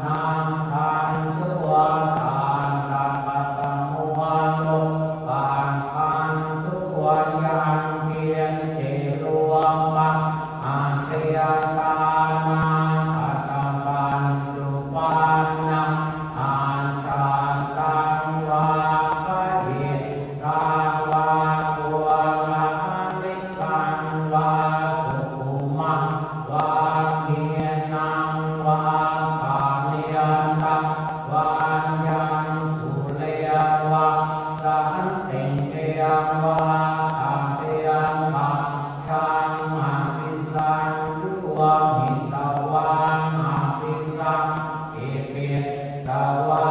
ນຳພັນຕົວ ທ່ານລະກະຕະມົວລົງ ການພັນຕົວຢ່າງເປັນທີ່ລວມມາ ອາເສຍຕານາຄະຕະປັນຈຸປັນນະ ອັດຖະຕັງວາຄະອິດ ຕັງວາປຸລານິກັງວາສຸຂຸມະວາທີນັງວາກາເມຕະວາຍັງທຸເລວະສັນຕິງເກວາຕະເຕວະທັງອະພິສັງໂຍຫິຕະວັງອະພິສັງ ອິປິຕະວາ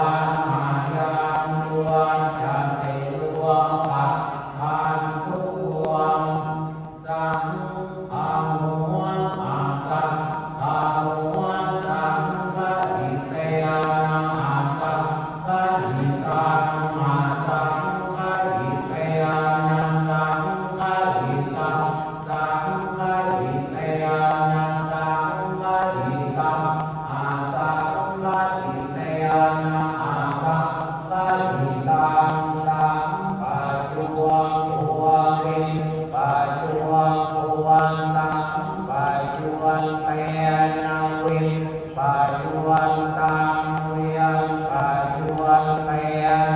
ມະຍັງໂຍຈະເຕໂລປະພັນໂທ ສັງຄະໂມອະສັງຄະໂມ ສັງຄະຫິເຕນະອະສັງຄະຫິຕັງ ອະສັງຄະຫິເຕນະສັງຄະຫິຕັງ ສັງຄະຫິເຕນະສັງຄະຫິຕັງ ອະສັງຄະຫິເຕນະອະສັງຄະຫິຕັງ ສຳປະຍຸງໂພວິງປະຍຸງໂພ ສຳປະຍຸງເຕນະວິງປະຍຸງຕັງ ວິງປະຍຸງເຕ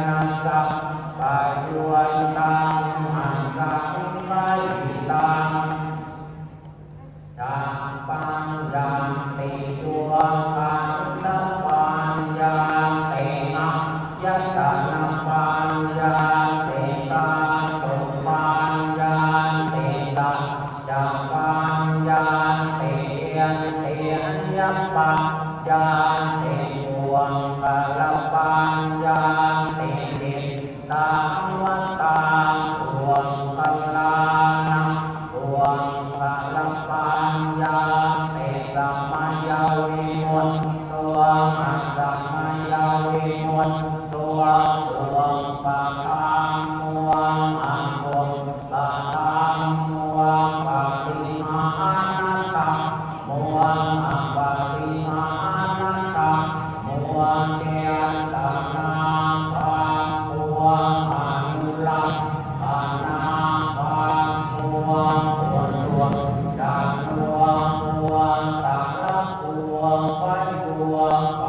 ນະ ສຳປະຍຸງຕັງ ອະສັງຄະຫິຕັງ ສັບພັງຍັນຕິ ໂຍຄັນທະປັນຍັນຕິ ອາຍະຕະນະປັນຍັນຕິ ທາຕຸປັນຍັນຕິ ສັດຈະປັນຍັນຕິ ອິນທຣີຍະປັນຍັນຕິ ປຸກຄະລະປັນຍັນຕິ ຈິດ ຕາວັດຕາ ປຸກຄະລານັງ ປຸກຄະລະປັນຍາເຕ ສະມະຍະວິມຸດໂຕ ອະສະມະຍະວິມຸດໂຕ ອຸປະທຳໂມ ອະອຸປະທຳໂມ ປະຕິມານະທຳ ໂມ ອະປະຕິມານະທຳໂມ ເຈຕະນາທຳໂມ ອະນຸລັກຂະນາທຳໂມ ໂອຕຸດຕະໂນ ໂອຕະລະໂກ ພະໂຍຄ